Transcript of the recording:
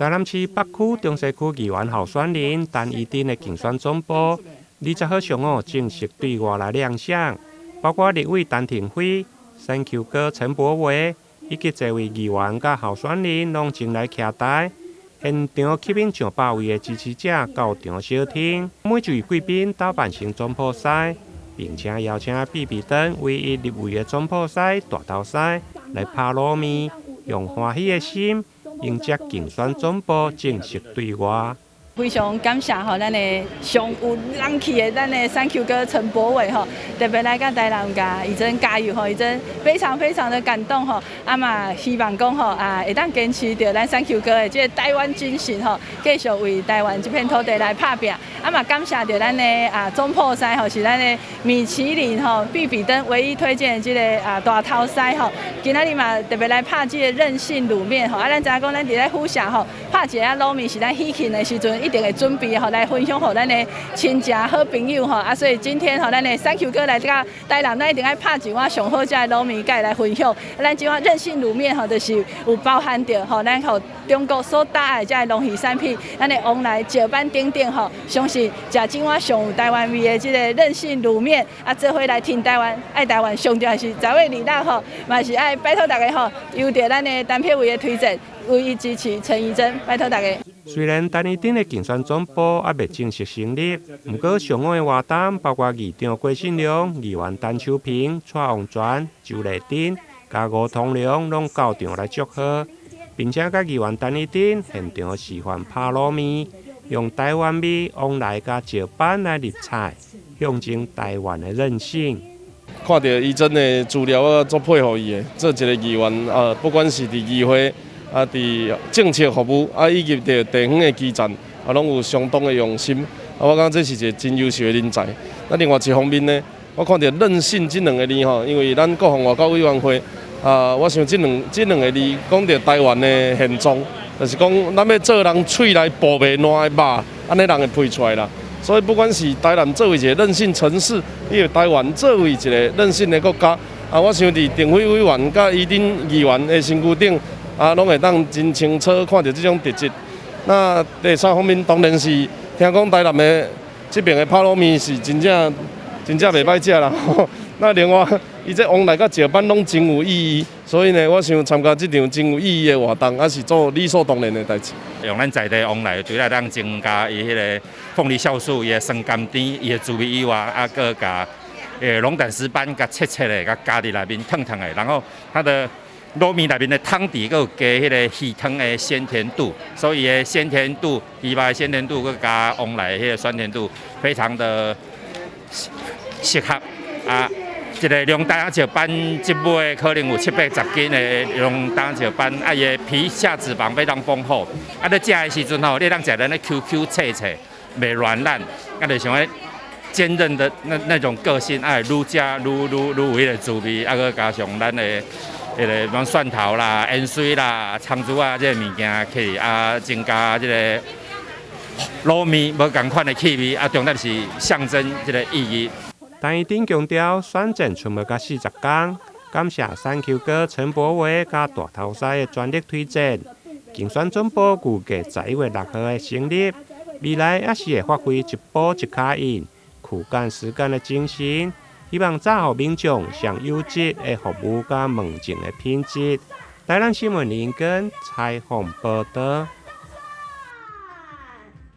台南市北區中西區議員候選人陳怡貞的競選總部，20號上午正式對外來亮相，包括立委陳亭妃、選丘哥陳柏惟以及濟位議員佮候選人攏前來徛台，現場吸引上百位的支持者到場相聽。每一位貴賓打扮成總鋪師，並且邀請必比登唯一入圍的總鋪師大頭師來拍滷麵，用歡喜的心迎接競選總部正式對外。非常感謝吼，咱的上有人氣的咱的選丘哥陳柏惟吼，特別來到台南共怡貞加油吼，怡貞非常非常的感動吼，啊嘛希望講吼啊會當堅持著咱選丘哥的這個台灣精神吼，繼續為台灣這片土地來拍拚。啊嘛感謝著咱的啊總鋪師吼，是咱的米其林吼必比登唯一推薦的這个啊大頭師吼，今仔日嘛特別來拍這个韌性滷麵吼，啊咱知影講咱佇咧府城吼拍一个滷麵是咱喜慶的時陣一定會準備吼來分享予咱的親戚好朋友吼，啊所以今天吼咱的選丘哥來到台南，咱一定愛拍一碗上好食的滷麵，共伊來分享。咱這碗韌性滷麵吼，就是有包含著吼咱予中國所打的這个農漁產品，咱的旺來石斑等等吼，相信食這碗上有台灣味的這个韌性滷麵，啊做伙來挺台灣，愛台灣，上重要是10月26吼，嘛是愛拜託大家吼，由著咱的陳柏惟的推薦，予以支持陳怡貞，拜託大家。雖然陳怡貞的競選總部猶未正式成立，毋過上午的活動包括議長郭信良、議員陳秋平、蔡旺全、周麗珍、佮吳通良攏到場來祝賀，並且佮議員陳怡貞現場示範拍滷麵，用台灣味旺來佮石斑來入菜，象徵台灣的韌性。看著怡貞的資料，我足佩服伊的，做一个議員啊，不管是佇議會啊，佇政策服務啊，以及佇地方的基層啊，攏有相當的用心。啊，我感覺這是一个真優秀的人才。那另外一方面呢，我看著韌性這兩个字吼，因為咱國防外交委員會啊，我想這兩个字講著台灣的現狀，就是講咱欲做人喙內哺袂爛的肉，按呢人會皮出來啦。所以不管是台南作為一个韌性城市，以及台灣作為一个韌性的國家，啊，我想佇亭妃委員佮怡貞議員的身軀頂，啊，攏會當真清楚看著這種特質。那第三方面當然是聽講台南的這爿的拍滷麵是真正真正袂䆀食啦。那另外，伊這旺來佮石斑攏真有意義，所以呢，我想參加這場真有意義的活動，也是做理所當然的代誌。用咱在地旺來，除了當增加伊彼个鳳梨酵素，伊的酸甘甜，伊的滋味以外，啊，閣共龍膽石斑共切切的，共加佇內面燙燙的，然後它的滷麵內面的湯底閣有加彼个魚湯的鮮甜度，所以伊的鮮甜度，魚肉的鮮甜度閣加旺來彼个酸甜度，非常的適合啊。一个龍膽石斑，這尾可能有七八十斤的龍膽石斑，啊，伊的皮下脂肪非常豐厚，啊，你食的時陣吼，你通食得咧 Q Q 脆脆，袂軟爛，啊，就像彼堅韌的那種個性，啊，愈食愈愈愈有彼个滋味，啊，閣加上咱的彼个像蒜頭啦、芫荽啦、蔥珠仔這个物件去啊，增加這个滷麵無仝款的氣味，啊，重點是象徵這个意義。陳怡貞強調，選戰賰無甲40工，感謝選丘哥陳柏惟佮大頭師的全力推薦。競選總部預計11月6號會成立，未來也是會發揮一步一跤印、苦幹實幹的精神，希望早予民眾上優質的服務佮問政的品質。台南新聞林根採訪報導。